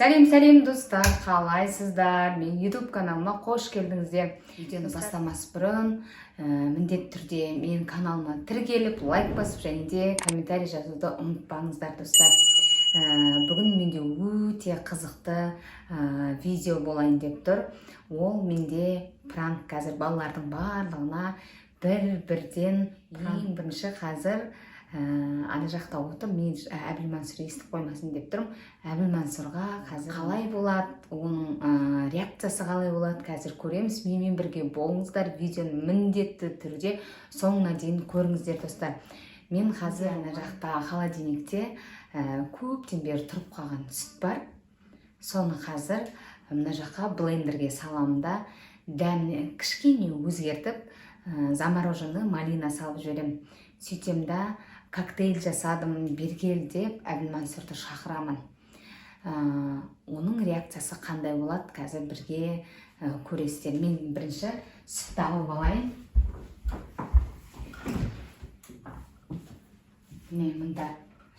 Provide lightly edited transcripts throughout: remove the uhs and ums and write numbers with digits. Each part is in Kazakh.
Сәлем, сәлем, достар, қалайсыздар? Мен YouTube каналыма қош келдіңіздер. Видеоны бастамас бұрын міндетті түрде менің каналыма тіркеліп, лайк басып және де комментарий жазуды ұмытпаңыздар, достар. Бүгін менде өте қызықты видео болайын деп тұр. Ол менде пранк. Қазір балалардың барлығына бір бірден ең бірінші қазір ана жақта отыр мен, Әбілмансұр естіп қоймасын деп тұрмын. Әбілмансұрға қазір қалай болады, оның реакциясы қалай болады, қазір көреміз. Менімен бірге болыңыздар, видеоны міндетті түрде соңына дейін көріңіздер, достар. Мен қазір ана жақта холодильникте көптен бері тұрып қалған сүт бар. Соны қазір мына жаққа блендерге саламын да, дәмін кішкене өзгертіп, замороженный малина салып жіберемін. Сөйтемін да, коктейль жасадым, бергел деп Әбілмансұрды шақырамын. Оның реакциясы қандай болады, қазір бірге көресіздер. Мен бірінші сүтті алып алайын. Міне, мында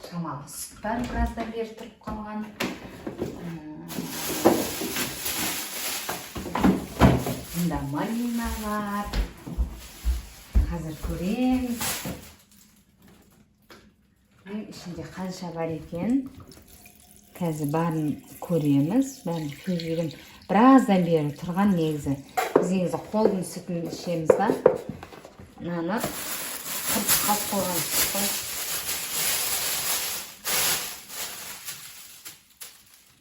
шамалы сүт бар, біраздан бері тұрып қалған. Мында малина бар. Қазір көреміз, Бұның ішінде қанша бар екен. Қазір барын көреміз, бәрін құйып жіберемін. Біраздан бері тұрған. Негізі біз негізі қолдың сүтін ішеміз да, мынаны құрып қалып қойған сүт қой.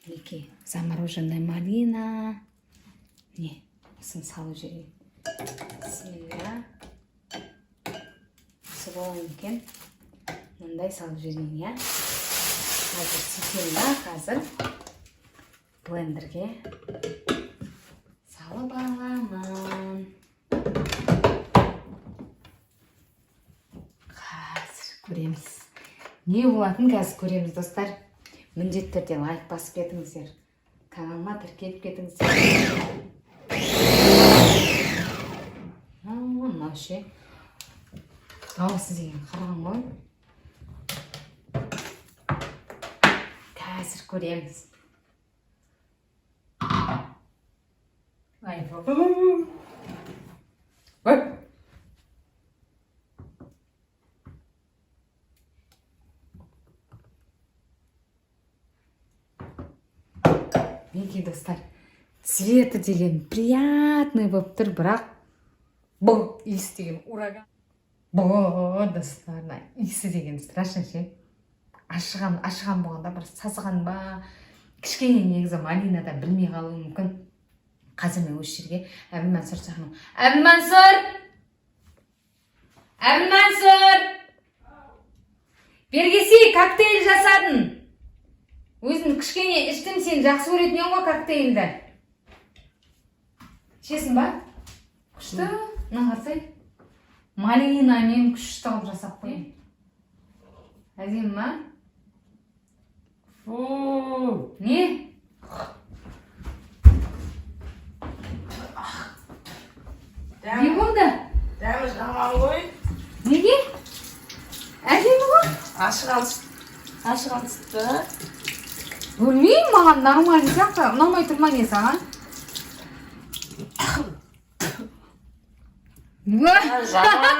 Мінекей, замороженный малина. Міне, осыны салып жіберейін. Бісміллә. Осы бола ма екен? Мындай салып жіберейін, иә. Қазір сөйтемін да, қазір блендерге салып аламын. Қазір көреміз не болатынын, қазір көреміз, достар. Міндетті түрде лайк басып кетіңіздер, каналыма тіркеліп кетіңіздер. Мынау ше, дауысы деген қырғын ғой. Қазір көреміз. Ай, ой. Мінекей, достар, цветі деген приятный болып тұр, бірақ бұл иіс деген ураган. Бұл, достар, мына иісі деген страшно ше. Ашыған, ашыған болғанда, бір сасыған ба кішкене. Негізі малинадан білмей қалуы мүмкін. Қазір мен осы жерге Әбілмансұр шақырамын. Әбілмансұр, Әбілмансұр, бергесі, коктейль жасадым, өзім кішкене іштім. Сен жақсы көретін едің ғой коктейльді, ішесің ба? Күшті, мына қарасай, малинамен күшті қылып жасап қояйын. Әдемі ма? Фу. Не? Не Дәмі, болды? дәмі жаман ғой. Неге? Әдемі ғой. Ашыған сүт. Ашыған сүтті. Білмеймін, маған нормально сияқты. Ұнамай тұр ма, не саған? Уа! Жаман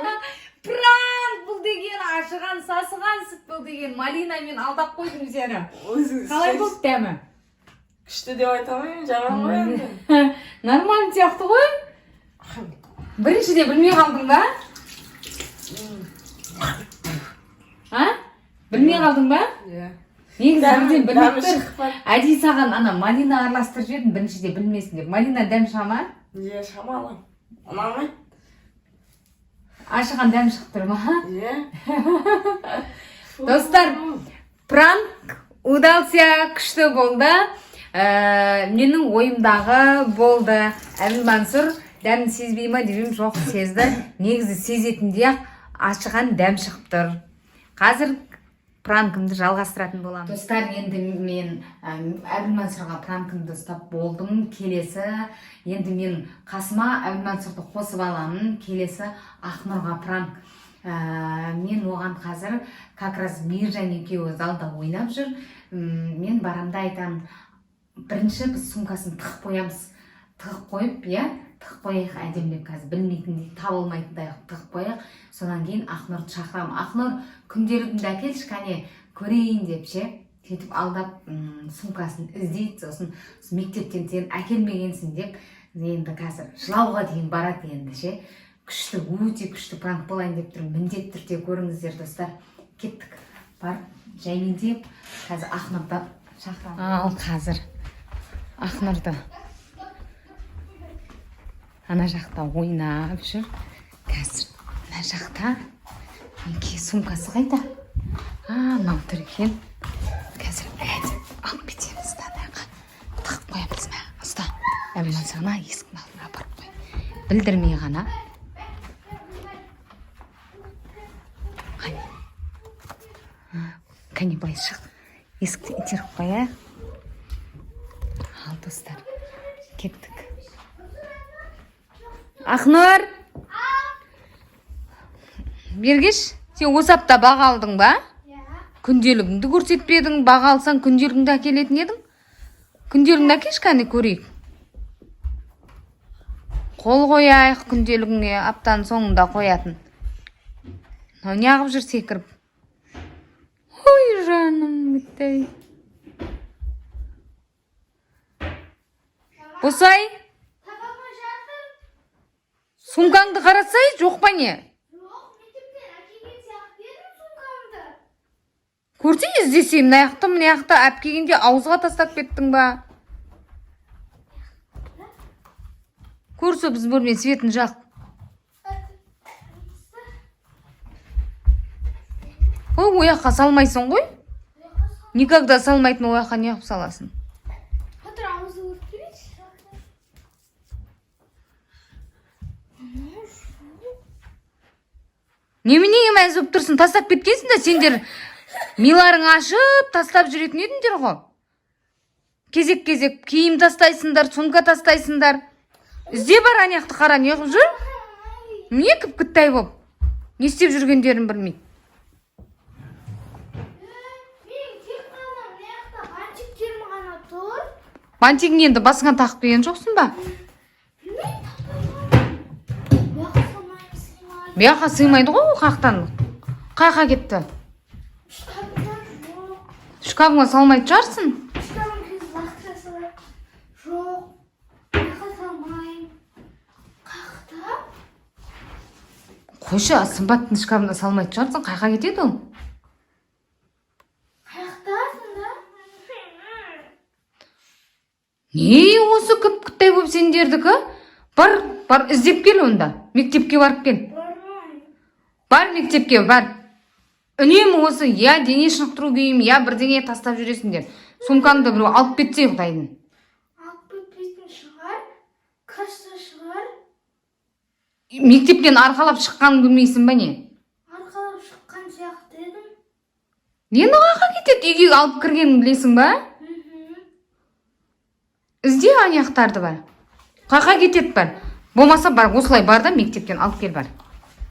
ғой. Пранк бұл деген, ашыған сасыған сүт бұл деген. Малинамен алдап қойдым сені. Өзіңіз Қалай болды дәмі? Күшті деп айта алмаймын, жаман ғой енді. Нормально сияқты ғой. Біріншіде білмей қалдың ба? А, білмей қалдың ба? Иә. Негізі Дәмі, бірден білмей дәмі тұр. шықпады. Әдейі саған ана малина араластырып жібердім, біріншіде білмесін деп. Малина дәм шыға ма? Иә, шамалы. Ұнамайды. Ашыған дәм шығып тұр ма? Иә. Фу. Достар, пранк удался, күшті болды. Менің ойымдағы болды. Әбілмансұр дәмін сезбей ма деп едім, жоқ, сезді. Негізі сезетіндей ақ ашыған дәм шығып тұр. Қазір пранкымды жалғастыратын боламын. Достар, енді мен Әбілмансұрға пранкымды ұстап болдым. Келесі енді мен қасыма Әбілмансұрды қосып аламын. Келесі Ақнұрға пранк. Мен оған қазір как раз Мейіржан екеуі залда ойнап жүр. Мен барамда айтамын, бірінші біз сумкасын тығып қоямыз, тығып қойып, иә, тығып қояйық әдемілеп, қазір білмейтіндей, таба алмайтындай қылып тығып қояйық. Содан кейін Ақнұрды шақырамын: «Ақнұр, күнделігіңді әкелші, кәне, көрейін», – деп ше. Сөйтіп алдап, сумкасын іздейді. Сосын мектептен сен әкелмегенсің деп, енді қазір жылауға дейін барады енді ше. Күшті, өте күшті пранк болайын деп тұрмын, міндетті түрде көріңіздер, достар. Кеттік, барып жаймендеп қазір Ақнұрды шақырамын. Ал қазір Ақнұрды ана жақта ойнап жүр. Қазір мына жақта, мінекей, сумкасы қайда? А, мынау тұр екен. Қазір әдеп алып кетеміз да, ана жаққа тығып қоямыз. Мә, ұста, әбілмансұр, ана есіктің алдына апарып қой, білдірмей ғана. Қане, кәне, былай шық, есікті итеріп қояйық. Ал, достар, кеттік. Ақнұр, бергеш, сен осы апта баға алдың ба? Иә. Күнделігіңді көрсетпедің. Баға алсаң, күнделігіңді әкелетін едің. Күнделігіңді әкелші, кәне, көрейік, қол қояйық күнделігіңе, аптаның соңында қоятын. Мынау неғып жүр секіріп? Ой, жаным, бітті. Босай. Таба алмай жатыр. Сумкаңды қарасай, жоқ па, не? Жоқ, мектептен әкелген сияқты едім сумкамды. Көрсей, іздесей, мына жақта, мына жақта. Әп келгенде ауызға тастап кеттің ба? Көрсе, біз бөлме светін жақ. Ой, ол жаққа салмайсың ғой, никогда салмайтын ол жаққа неғып саласың? Отыр, ауызды көріп келейінші. Неменеге мәз болып тұрсың? Тастап кеткенсің да. Сендер миларың ашып тастап жүретін едіңдер ғой. Кезек кезек киім тастайсыңдар, сумка тастайсыңдар. Ізде, бар, ана жақты қара, неғып жүр? Не кіп кіттай болып, не істеп жүргендерін білмейді. Мен тек қана мына жақта бантиктерім ғана тұр. Бантигің енді басыңа тағып келген жоқсың ба? Білмеймін, таппай. Бұл жаққа салмаймын, сыймайды. Бұл жаққа сыймайды ғой ол. Қаяқтан, қай жаққа кетті? Шкафта жоқ. Шкафыңа салмайтын шығарсың. Шкафым қазір лақтыра салайық. Жоқ. Бұл жаққа салмаймын. Қаяқта? Қойшы, Сымбаттың шкафына салмайтын шығарсың. Қай жаққа кетеді ол? Қаяқта сонда? Не осы кіп кіттай болып сендердікі? Бар, бар, іздеп кел онда, мектепке барып кел. Бармаймын. Бар, мектепке бар. Үнемі осы я дене шынықтыру киім, я бірдеңе тастап жүресіңдер. Сумкаңды біреу алып кетсе, құдайдың. Алып кетпейтін шығар. Касса шығар. Мектептен арқалап шыққанын білмейсің ба, не? Арқалап шыққан сияқты едім. Енді қаяққа кетеді? Үйге алып кіргенін білесің ба? Мхм. Ізде ана жақтарды, бар, қаяққа кетеді, бар. Болмаса бар, осылай бар да, мектептен алып кел, бар.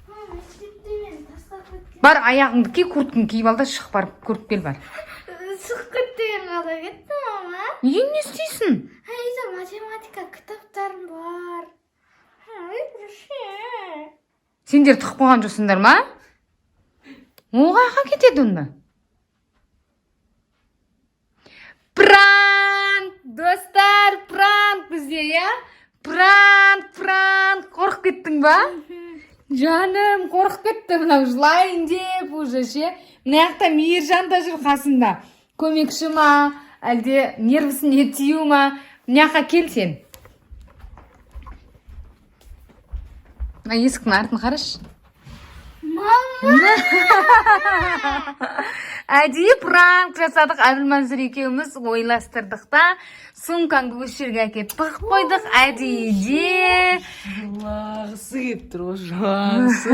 А, мектепте мен тастап кеткен. Бар, аяғыңды ки, курткаңды киіп ал да, шық, барып көріп кел, бар. Шығып кеткен қалай кетті, мама? Енді не істейсің? Үйде математика кітаптарым бар. Ай, вообще. Сендер тығып қойған жоқсыңдар ма? Ол қаяққа кетеді онда? Пранк, достар, пранк бізде, иә, пранк, пранк. Қорқып кеттің ба, жаным? Қорқып кетті мынау, жылайын деп уже ше. Мына жақта Мейіржан да жүр қасында, көмекші ма, әлде нервісіне тию ма? Мына жаққа кел сен, мына есіктің артын қарашы. Мама! Әдейі пранк жасадық. Әбілмансұр екеуміз ойластырдық та, сумкаңды осы жерге әкеліп тығып қойдық әдейіде. Жылағысы келіп тұр ғой, жылағысы.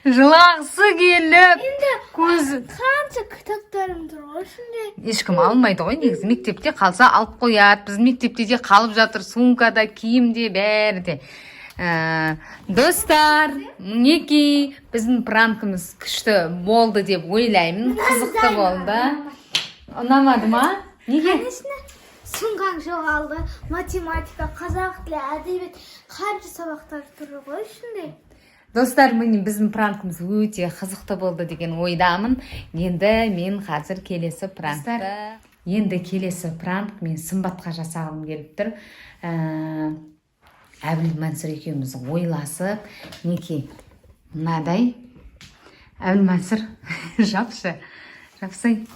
Жылағысы келіп, көзі. Қанша кітаптарым тұр ғой ішінде. Ешкім алмайды ғой негізі, мектепте қалса, алып қояды. Біздің мектепте де қалып жатыр, сумкада, киімде, бәрі де. Достар, мінекей, біздің пранкіміз күшті болды деп ойлаймын, қызықты болды. Ұнамады ма? Неге? Конечно, сумкаң жоғалды. Математика, қазақ тілі, әдебиет, қанша сабақтар тұр ғой ішінде. Достар, міне, біздің пранкіміз өте қызықты болды деген ойдамын. Енді мен қазір келесі пранкты, енді келесі пранк мен Сымбатқа жасағым келіп тұр. Әбіл Мансұр екеуміз ойласып, мінекей, мынадай. Әбіл Мансұр, жапшы, жапсай,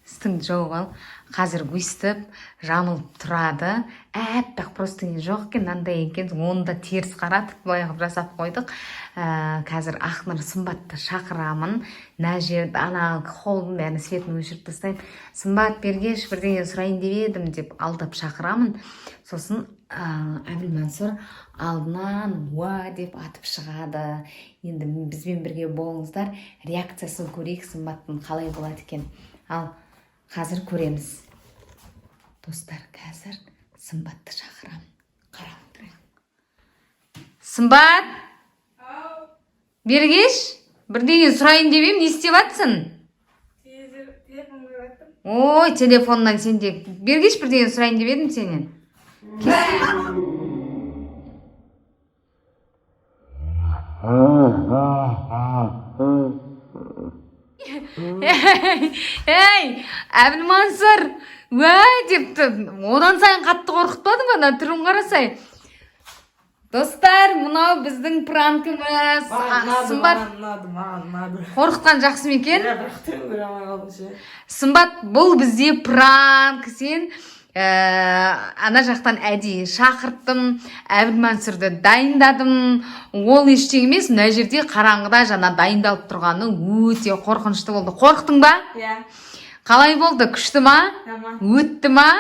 үстіңді жауып ал. Қазір өйстіп жамылып тұрады. Әппақ простыня жоқ екен, мынандай екен, оны да теріс қаратып, былай қылып жасап қойдық. Қазір Ақнұр, Сымбатты шақырамын. Мына жерді, ана холдың бәрін, светін өшіріп тастаймын. «Сымбат, бергеш, бірдеңе сұрайын деп едім», – деп алдап шақырамын. Сосын Әбіл Мансұр алдынан «Уа!» деп атып шығады. Енді бізбен бірге болыңыздар, реакциясын көрейік Сымбаттың қалай болады екен. Ал қазір көреміз, достар. Қазір Сымбатты шақырамын, қарап отырайық. Сымбат, бергеш, бірдеңе сұрайын деп едім, не істеп жатсың? Телефон көріп жатырмын. Ой, телефоннан сен де. Бергеш, бірдеңе сұрайын деп едім сенен. Ей, Әбіл Мансұр «Уә!» депті. Одан сайын қатты қорқытпады ма? Ана түрін қарасай. Достар, мынау біздің пранкіміз. Маған ұнады. Сымбат. Маған ұнады, маған ұнады. Қорқытқан жақсы ма екен? Иә, бірақ түрін көре алмай қалдым ше. Сымбат, бұл бізде пранк. Сен ана жақтан әдейі шақырттым, Әбіл Мансұрды дайындадым. Ол ештеңе емес, мына жерде қараңғыда жаңа дайындалып тұрғаны өте қорқынышты болды. Қорықтың ба? Иә. Қалай болды, күшті ма? Жаман. Өтті ма?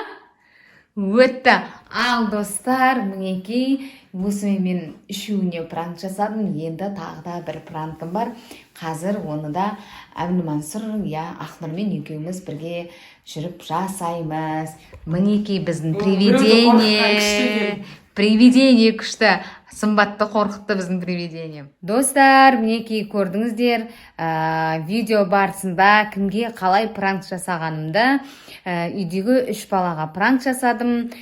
Өтті. Ал, достар, мінекей, осымен мен үшеуіне пранк жасадым. Енді тағы да бір пранкым бар. Қазір оны да Әбіл Мансұр, я Ақнұрмен екеуміз бірге жүріп жасаймыз. Мінекей, біздің Бұл біреуді қорқытқан күшті привидение. Екен. Привидение күшті. Сымбатты қорқытты біздің привидение. Достар, мінекей, көрдіңіздер видео барысында кімге қалай пранк жасағанымды. Үйдегі үш балаға пранк жасадым.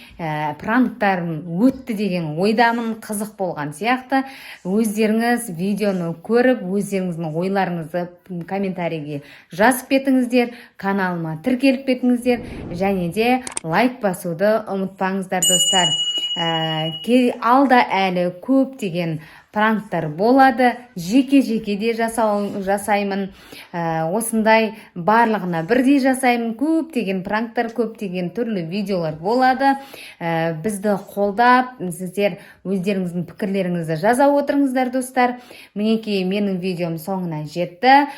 Пранктарым өтті деген ойдамын, қызық болған сияқты. Өздеріңіз видеоны көріп, өздеріңіздің ойларыңызды комментарийге жазып кетіңіздер, каналыма тіркеліп кетіңіздер және де лайк басуды ұмытпаңыздар, достар. Алда әлі көптеген пранктар болады, жеке жеке де жасаймын. Осындай барлығына бірдей жасаймын. Көптеген пранктар, көптеген түрлі видеолар болады. Бізді қолдап, сіздер өздеріңіздің пікірлеріңізді жаза отырыңыздар. Достар, мінекей, менің видеом соңына жетті.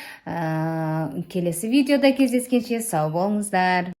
Келесі видеода кездескенше сау болыңыздар.